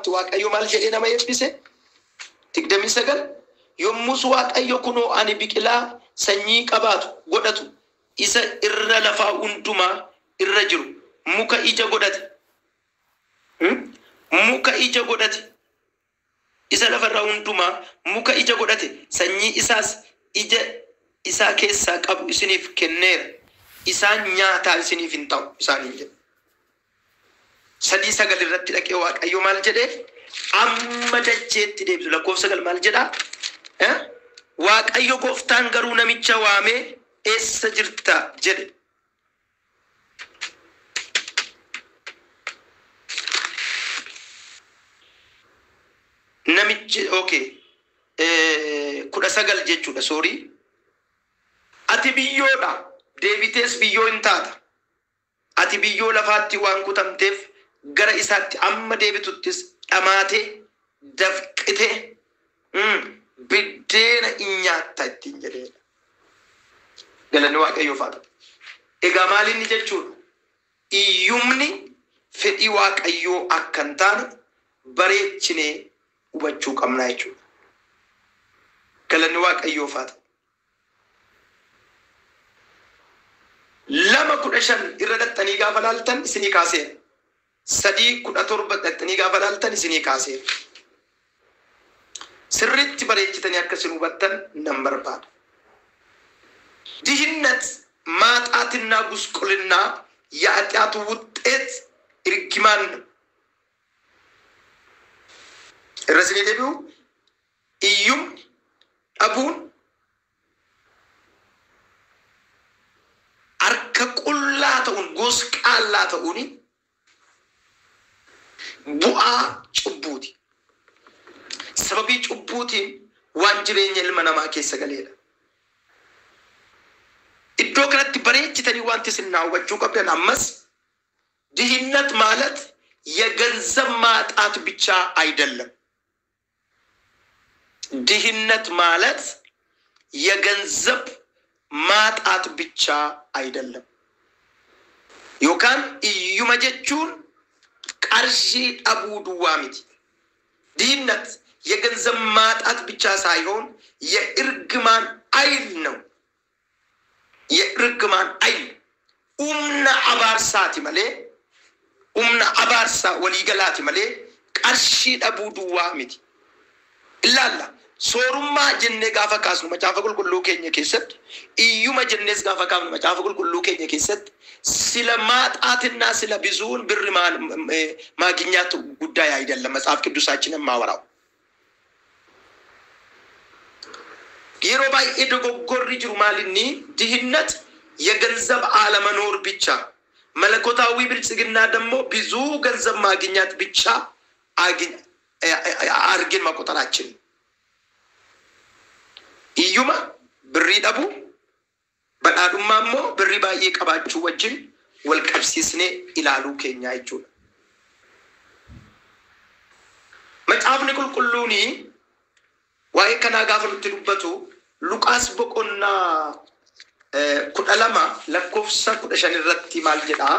Lamaatti Waaqayyo maal jedhee nama eebbise? 29 yommus Waaqayyo kunoo ani biqilaa sanyii qabaatu godhatu isa irra lafaa hundumaa irra jiru muka ija godhate muka ija godhate isa lafarraa hundumaa muka ija godhate sanyii isaas ija isaa keessaa qabu isiniif kenneera isaan nyaataa isiniif hin ta'u isaaniin jedhe. 3:9 irratti dhaqee Waaqayyo maal jedhee amma dacheetti deebisu lakkoofsa 9 maal jedhaa? Waaqayyo gooftaan garuu namicha waamee eessa jirta jedhe. Namichi okay 19 jechuudha soorii. Ati biyyoodha deebitees biyyoo hin taata. Ati biyyoo lafaatti waan kutamteef gara isaatti amma deebituttis dhamaatee dafqitee biddeena in nyaatta ittiin jedheedha. Galanni Waaqayyoof haa ta'u. Egaa maal inni jechuudha? Iyyumni fedhii Waaqayyoo akka hin taane bareechinee hubachuu qabnaa jechuudha. Galanni Waaqayyoof haa ta'u. 2:15 irra dhaxxanii gaafa laaltan isinii kaaseera. 3:17 dhaxxanii gaafa laaltan isinii kaaseera. Sirriitti bareechitanii akka isin hubattan nan barbaada. ድህነት ማጣትና ጉስቁልና የኃጢአቱ ውጤት እርግማን ነው። Irra isinii deebi'u iyyumni dhabuun harka qullaa ta'uun gosqaallaa ta'uun bu'aa cubbuuti. Sababii cubbuutiin waan jireenya ilma namaa keessa galeedha. Iddoo kanatti bareechitanii wanti isin naa hubachuu qabdan ammas ድህነት ማለት የገንዘብ ማጣት ብቻ አይደለም። ድህነት ማለት የገንዘብ ማጣት ብቻ አይደለም። Yookaan iyyuma jechuun qarshii dhabuu duwwaa miti. ድህነት የገንዘብ ማጣት ብቻ ሳይሆን የእርግማን ኃይል ነው። የእርግማን ኃይል humna abaarsaati malee humna abaarsaa waliigalaati malee qarshii dhabuu duwwaa miti. Ilaalla soorummaa jennee gaafa kaasnu macaafa qulqulluu keenya keessatti iyyuma jennees gaafa kaafnu macaafa qulqulluu keenya keessatti ስለ ማጣትና ስለ ብዙውን ብር ማግኘት ጉዳይ አይደለም መጽሐፍ ቅዱሳችን የማወራው። Yeroo baay'ee dogoggorri jiru maalinni ድህነት የገንዘብ አለመኖር ብቻ መለኮታዊ ብልጽግና ደግሞ ብዙ ገንዘብ ማግኘት ብቻ አድርገን መቆጠራችን። Iyyuma birrii dhabuu badhaadhummaa immoo birrii baay'ee qabaachuu wajjin wal qabsiisnee ilaaluu keenya jechuudha. Macaafni qulqulluuni waa'ee kanaa gaafa nutti dubbatu Luqaas boqonnaa 12 lakkoofsa 15 irratti maal jedhaa?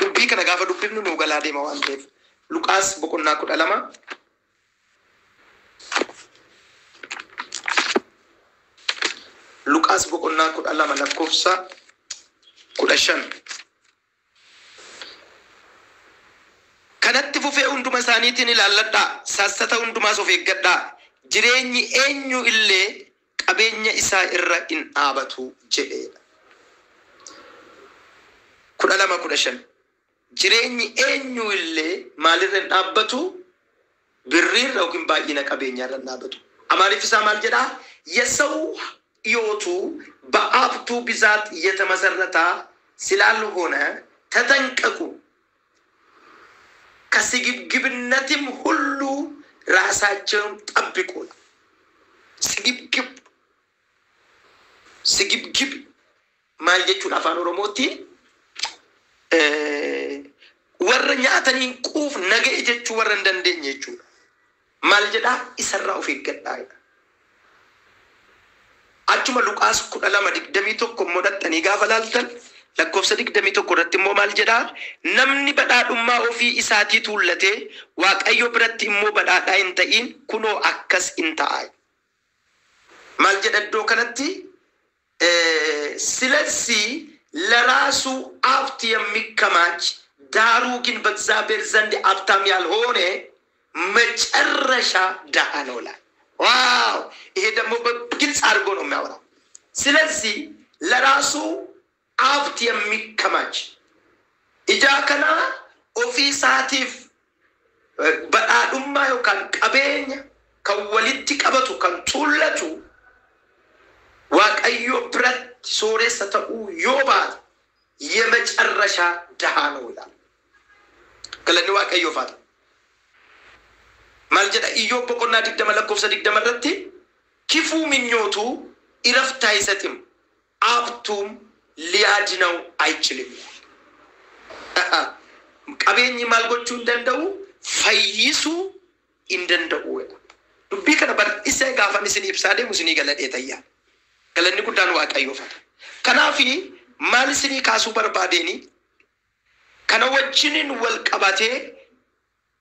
Dubbii kana gaafa dubbifnu nuu galaa deema waan ta'eef. Luqaas boqonnaa 12 Luqaas boqonnaa 12 lakkoofsa 15. Kanatti fufee hunduma isaaniitiin ilaalladhaa, sassata hundumaas of eeggadhaa. Jireenyi eenyu illee qabeenya isaa irra hin dhaabatu jedheedha. 12:15. Jireenyi eenyu illee maalirra hin dhaabbatu? Birriirra yookiin baay'ina qabeenyaa irra hin dhaabbatu. Amaariff isaa maal jedhaa? የሰው ሕይወቱ በሀብቱ ብዛት የተመሰረተ ስላልሆነ ተጠንቀቁ፣ ከስግብግብነትም ሁሉ ራሳቸውን ጠብቁ። ስግብግብ ስግብግብ maal jechuudha afaan Oromootti? Warra nyaatanii hin quufne naga'e jechuu warra hin dandeenye jechuudha. Maal jedhaa? Isarraa of eeggadhaa jedha. Achuma Luqaas 12:21 immoo dhaxxanii gaafa laaltan Lakkoofsa 21 irratti immoo maal jedhaa? Namni badhaadhummaa ofii isaatii tuullatee Waaqayyo biratti immoo badhaadhaa hin ta'iin kunoo akkas hin ta'a. Maal jedha iddoo kanatti? ስለዚህ ለራሱ ሀብት የሚከማች ዳሩ ግን በእግዚአብሔር ዘንድ ሀብታም ያልሆነ መጨረሻ ድሃ ነው ይላል። Wow! ይሄ ደግሞ በግልጽ አድርጎ ነው የሚያወራው። ስለዚህ ለራሱ ሀብት የሚከማች ijaa kana ofii isaatiif badhaadhummaa yookaan qabeenya kan walitti qabatu, kan tuullatu, Waaqayyo biratti sooressa ta'uu yoo baate የመጨረሻ ድሃ ነው ይላል። Galanni Waaqayyoof haa ta'u. Maal jedha Iyyoob boqonnaa 20 lakkoofsa 20 irratti? ክፉ ምኞቱ እረፍት አይሰጥም፣ ሀብቱም ሊያድነው አይችልም። Qabeenyi maal gochuu hin danda'u? Fayyisuu hin danda'u. Dubbii kana bal'isee gaafan isin ibsaa deemu isinii galadhee tayyaa. Galanni guddaan Waaqayyoof haa ta'u. Kanaafi maal isinii kaasuu barbaadeeni, kana wajjiniin wal qabatee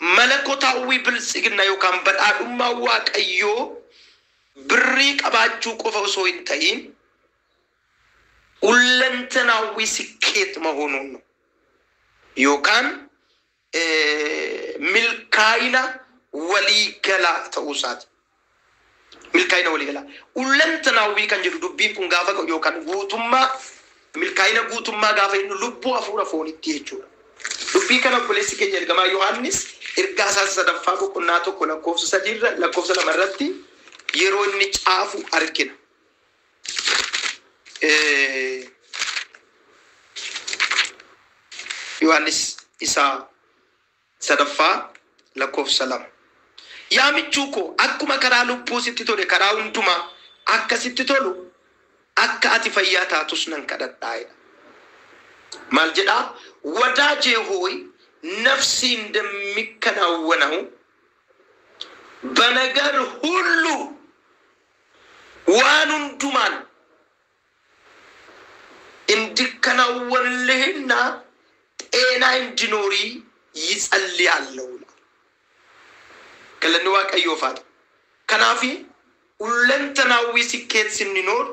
መለኮታዊ ብልጽግና yookaan badhaadhummaa Waaqayyoo birrii qabaachuu qofa osoo hin ta'in ሁለንተናዊ ስኬት መሆኑን ነው yookaan milkaa'ina waliigalaa ta'uu isaati. Milkaa'ina waliigalaa. ሁለንተናዊ kan jedhu dubbiin kun gaafa ka'u yookaan guutummaa, milkaa'ina guutummaa gaafa inni lubbuu, hafuura, foonitti jechuudha. Dubbii kana obboleessi keenya ergamaa Yohaannis ergaa isaa sadaffaa boqonnaa 1 lakkoofsa 3rra lakkoofsa 2 irratti yeroo inni caafu argina. Yohaannis isaa sadaffaa lakkoofsa 2. Yaa michuu koo, akkuma karaa lubbuu sitti tole karaa hundumaa akka sitti tolu, akka ati fayyaa taatus nan kadhadhaa jedha. Maal jedhaa? ወዳጄ ሆይ፣ ነፍሴ እንደሚከናወነው በነገር ሁሉ waan hundumaan እንዲከናወንልህና ጤና እንዲኖሪ ይጸልያለሁ ይላል። Galanni Waaqayyoof haa ta'u. Kanaafi ሁለንተናዊ ስኬት ስንኖር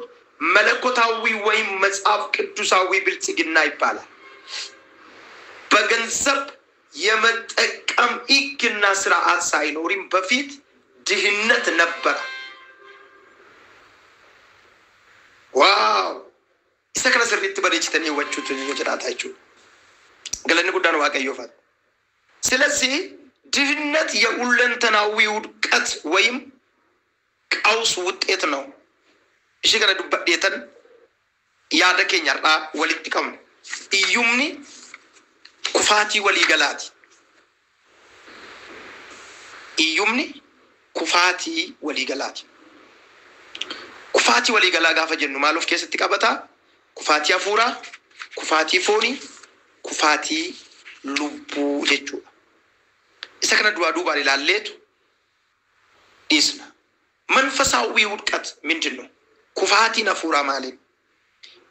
መለኮታዊ ወይም መጽሐፍ ቅዱሳዊ ብልጽግና ይባላል። በገንዘብ የመጠቀም ሕግና ስርዓት ሳይኖርም በፊት ድህነት ነበረ። Wow! Isa kana sirriitti bareechitanii hubachuutu jiraata jechuudha. Galanni guddaan Waaqayyoof haa ta'u. ስለዚህ ድህነት የሁለንተናዊ ውድቀት ወይም ቀውስ ውጤት ነው። Ishee kana dubbadheetan yaada keenya har'aa walitti qabna. Hiyyumni kufaatii waliigalaati. Hiyyumni kufaatii waliigalaati. Kufaatii waliigalaa gaafa jennu maal of keessatti qabataa? Kufaatii hafuuraa, kufaatii foonii, kufaatii lubbuu jechuudha. Isa kana duraa duubaan ilaalleetu dhiisna. መንፈሳዊ ውድቀት ምንድን ነው? Kufaatiin hafuuraa maali?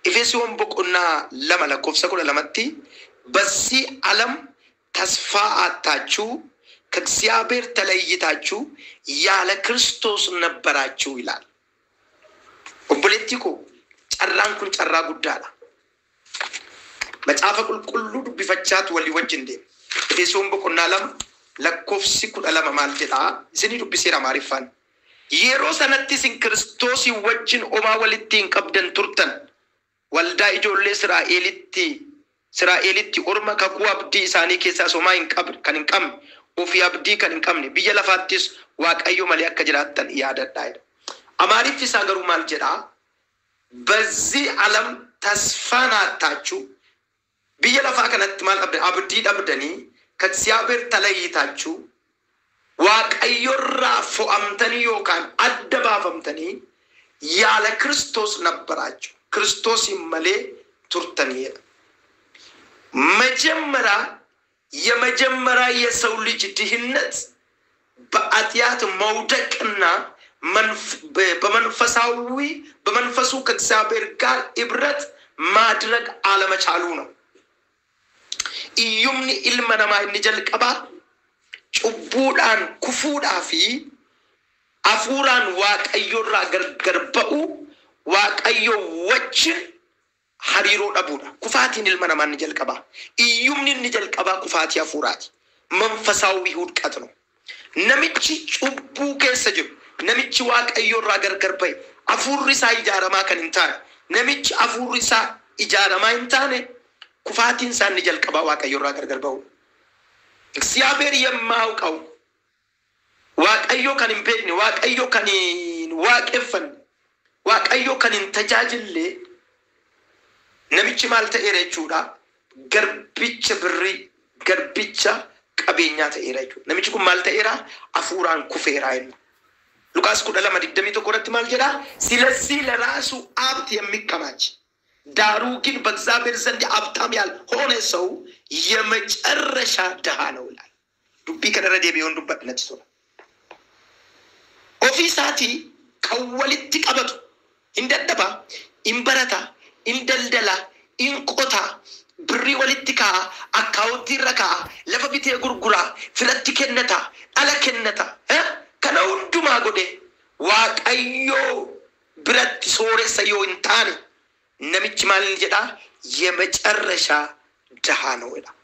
Efesoon boqonnaa 2 lakkoofsa 12tti በዚህ ዓለም ተስፋ አጥታችሁ ከእግዚአብሔር ተለይታችሁ ያለ ክርስቶስ ነበራችሁ ይላል። Obboleettii koo, carraan kun carraa guddaadha. Macaafa Qulqulluu dubbifachaatu walii wajjin deema. Efesoon boqonnaa 2 lakkoofsi 12 maal jedhaa? Isinii dubbiseera Amaariffaan. Yeroo sanatti isin Kiristoosii wajjin homaa walitti hin qabdan turtan. Waldaa ijoollee Israa'elitti orma, kakuu abdii isaanii keessaas homaa hin qabne kan hin qabne, ofii abdii kan hin qabne, biyya lafaattis Waaqayyo malee akka jiraattan yaadadhaa jedha. Amaariffi isaa garuu maal jedhaa? በዚህ ዓለም ተስፋን አጥታችሁ biyya lafaa kanatti maal dhabdan? Abdii dhabdanii, ከእግዚአብሔር ተለይታችሁ Waaqayyorraa fo'amtanii yookaan adda baafamtanii ያለ ክርስቶስ ነበራችሁ። Kiristoosiin malee turtanii jedha. መጀመሪያ የመጀመሪያ የሰው ልጅ ድህነት በኃጢአት መውደቅና በመንፈሳዊ በመንፈሱ ከእግዚአብሔር ጋር ህብረት ማድረግ አለመቻሉ ነው። Iyyumni ilma namaa inni jalqabaa cubbuudhaan kufuudhaa fi hafuuraan Waaqayyoorraa gargar ba'u, Waaqayyo wajjin hariiroo dhabuudha. Kufaatiin ilma namaa inni jalqabaa. Iyyumni inni jalqabaa kufaatii hafuuraati. መንፈሳዊ ውድቀት ነው። Namichi cubbuu keessa jiru, namichi Waaqayyoorraa gargar ba'e, hafuurri isaa ijaaramaa kan hin taane, namichi hafuurri isaa ijaaramaa hin taane, kufaatiin isaa inni jalqabaa Waaqayyoorraa gargar ba'u. እግዚአብሔር የማያውቀው፣ Waaqayyo kan hin beekne, Waaqayyo kan hin waaqeffanne, Waaqayyo kan hin tajaajille namichi maal ta'eera jechuudha? Garbicha birrii, garbicha qabeenyaa ta'eera jechuudha. Namichi kun maal ta'eera? Hafuuraan kufeera jenna. Luqaas 12:21 irratti maal jedhaa? ስለዚህ ለራሱ ሀብት የሚከማች፣ ዳሩ ግን በእግዚአብሔር ዘንድ ሀብታም ያልሆነ ሰው የመጨረሻ ድሃ ነው ይላል። Dubbii kanarra deebi'ee dubbadha, natti tola. Ofii isaatii kan walitti qabatu hin dadhabaa, hin barataa, hin daldalaa, hin qotaa, birrii walitti kaa'a, akkaawuntii irra kaa'a, lafa bitee gurguraa, firatti kennataa, dhala kennataa. Kana hundumaa godhe Waaqayyoo biratti sooressa yoo hin taane, namichi maal inni jedhaa? የመጨረሻ ድሃ ነው ይላል።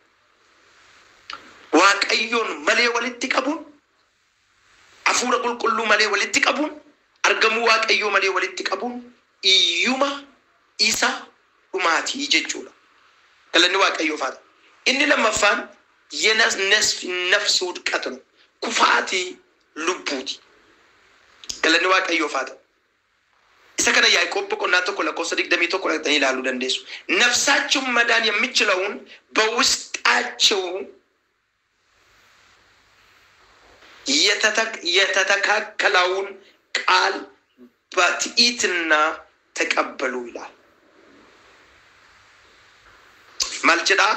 Waaqayyoon malee walitti qabuun, hafuura qulqulluu malee walitti qabuun, argamuu Waaqayyoo malee walitti qabuun iyyuma isa dhumaatii jechuudha. Galanni Waaqayyoof haa ta'u. Inni lammaffaan የነፍስ ውድቀት ነው። Kufaatii lubbuuti. Galanni Waaqayyoof haa ta'u. Isa kana Yaaqoob boqonnaa 1 lakkoofsa 21 dhaqxanii ilaaluu dandeessu. ነፍሳችሁን መዳን የሚችለውን በውስጣቸው የተተካከለውን ቃል በትዕትና ተቀበሉ ይላል። Maal jedhaa?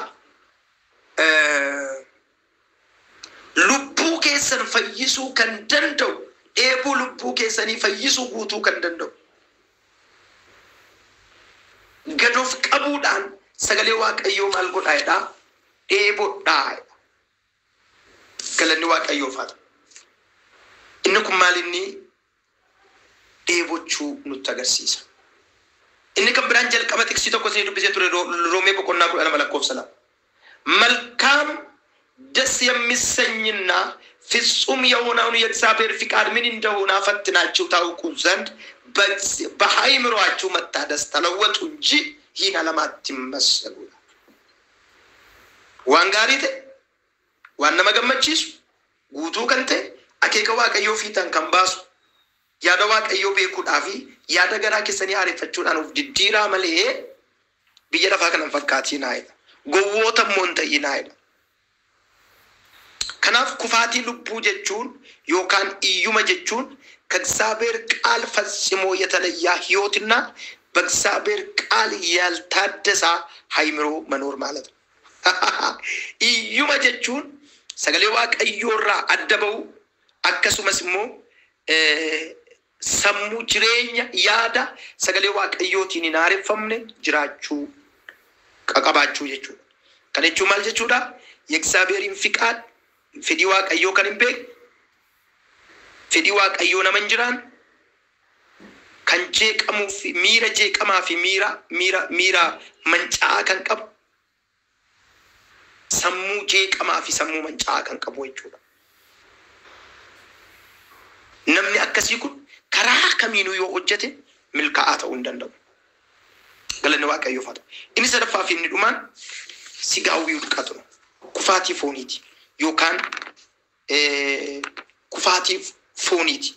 Lubbuu keessan fayyisuu kan danda'u, dheebuu lubbuu keessanii fayyisuu guutuu kan danda'u, gad of qabuudhaan sagalee Waaqayyoo maal godhaa jedhaa? Dheebodhaa jedha. Galanni Waaqayyoof haa ta'u. Inni kun maal inni? Dheebochuu nutti agarsiisa. Inni kan biraan jalqaba xiqsii tokko isinii dubbisee ture, Roomee boqonnaa 12 lakkoofsa 2. መልካም፣ ደስ የሚሰኝና ፍጹም የሆነውን የእግዚአብሔር ፍቃድ ምን እንደሆነ ፈትናችሁ ታውቁ ዘንድ በአእምሯችሁ መታደስ ተለወጡ እንጂ ይህን ዓለም አትመሰሉ። Waan gaarii ta'e, waan nama gammachiisu, guutuu kan ta'e, akeeka Waaqayyoo fiixan kan baasu, yaada Waaqayyoo beekuudhaa fi yaada garaa keessanii haareffachuudhaan of diddiiraa malee biyya lafaa kana hin fakkaatinaa jedha. Gowwoota immoo hin ta'inaa jedha. Kanaaf kufaatii lubbuu jechuun yookaan iyyuma jechuun ከእግዚአብሔር ቃል ፈጽሞ የተለየ ህይወትና በእግዚአብሔር ቃል ያልታደሰ አእምሮ መኖር ማለት ነው። Iyyuma jechuun sagalee Waaqayyoorraa adda ba'u, akkasumas immoo sammuu jireenya yaada sagalee Waaqayyootiin hin haareffamne jiraachuu qabaachuu jechuudha. Kana jechuun maal jechuudha? የእግዚአብሔርን ፍቃድ፣ fedhii Waaqayyoo kan hin beekne, fedhii Waaqayyoo nama hin jiraanne, kan jeeqamuu fi miira jeeqamaa fi miira manca'aa kan qabu, sammuu jeeqamaa fi sammuu manca'aa kan qabu jechuudha. Namni akkasii kun karaa kamiinuu yoo hojjete milkaa'aa ta'uu hin danda'u. Galanni Waaqayyoof haa ta'u. Inni sadaffaa fi inni dhumaan ስጋዊ ውድቀት ነው። Kufaatii fooniiti yookaan kufaatii fooniiti.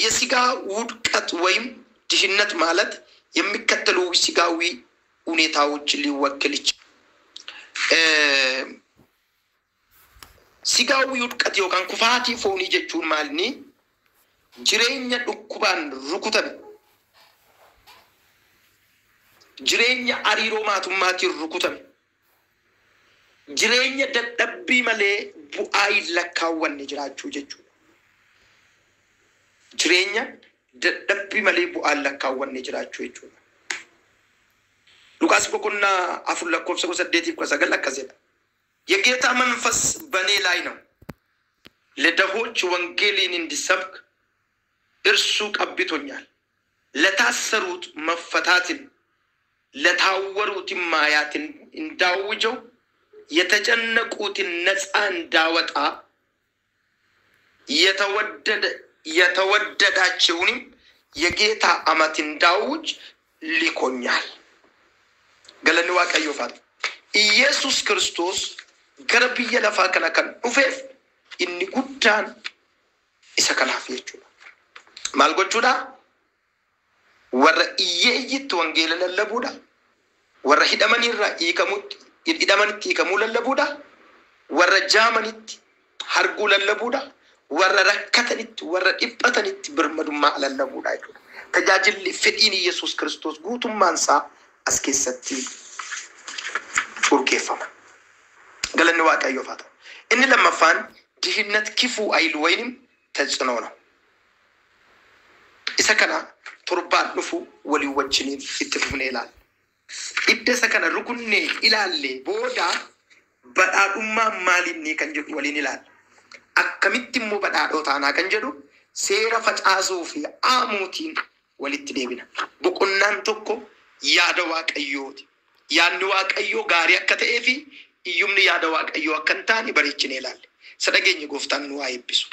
የስጋ ውድቀት ወይም ድህነት ማለት የሚከተሉ ስጋዊ ሁኔታዎችን ሊወክል ይችላል። ስጋዊ ውድቀት yookaan kufaatii foonii jechuun maalinni? Jireenya dhukkubaan rukutame, jireenya hariiroo maatummaatiin rukutame, jireenya dadhabbii malee bu'aa hin lakkaawwanne jiraachuu jechuudha. Jireenya Dadhabbii malee bu'aan lakkaawwanne jiraachuu jechuudha. Luqaas boqonnaa 4 lakkoofsa 18 19 akkas jedha. የጌታ መንፈስ በእኔ ላይ ነው፣ ለድሆች ወንጌልን እንድሰብክ እርሱ ቀብቶኛል፣ ለታሰሩት መፈታትን፣ ለታወሩትም ማየትን እንዳውጀው፣ የተጨነቁትን ነፃ እንዳወጣ፣ የተወደዳቸውንም የጌታ ዓመት እንዳውጅ ልኮኛል። Galanni Waaqayyoof haa ta'u. Iyeesus Kiristoos gara biyya lafaa kana kan dhufeef inni guddaan isa kanaaf jechuudha. Maal gochuudha? Warra hiyyeeyyitti wangeela lallabuudha. Warra hidhamanirraa hiikamutti, hidhamanitti hiikamuu lallabuudha. Warra jaamanitti arguu lallabuudha. Warra rakkatanitti, warra dhiphatanitti birmadummaa lallabuudha jechuudha. Tajaajilli fedhiin Iyesuus Kiristoos guutummaan isaa as keessatti urgeeffama. Galanni Waaqayyoof haa ta'u. Inni lammaffaan ድህነት ክፉ ኃይል ወይንም ተጽዕኖ ነው። Isa kana torbaan dhufu walii wajjiniin itti fufnee ilaalla. Idda isa kana rukunnee ilaallee booda badhaadhummaan maalinni kan jedhu waliin ilaalla. Akkamitti immoo badhaadhoo taanaa kan jedhu seera facaasuu fi aamuutiin walitti deebina. Boqonnaan tokko yaada Waaqayyooti. Yaadni Waaqayyoo gaarii akka ta'ee fi hiyyumni yaada Waaqayyoo akka hin taane bareechinee ilaalle. Isa dhageenye Gooftaan nu haa eebbisu.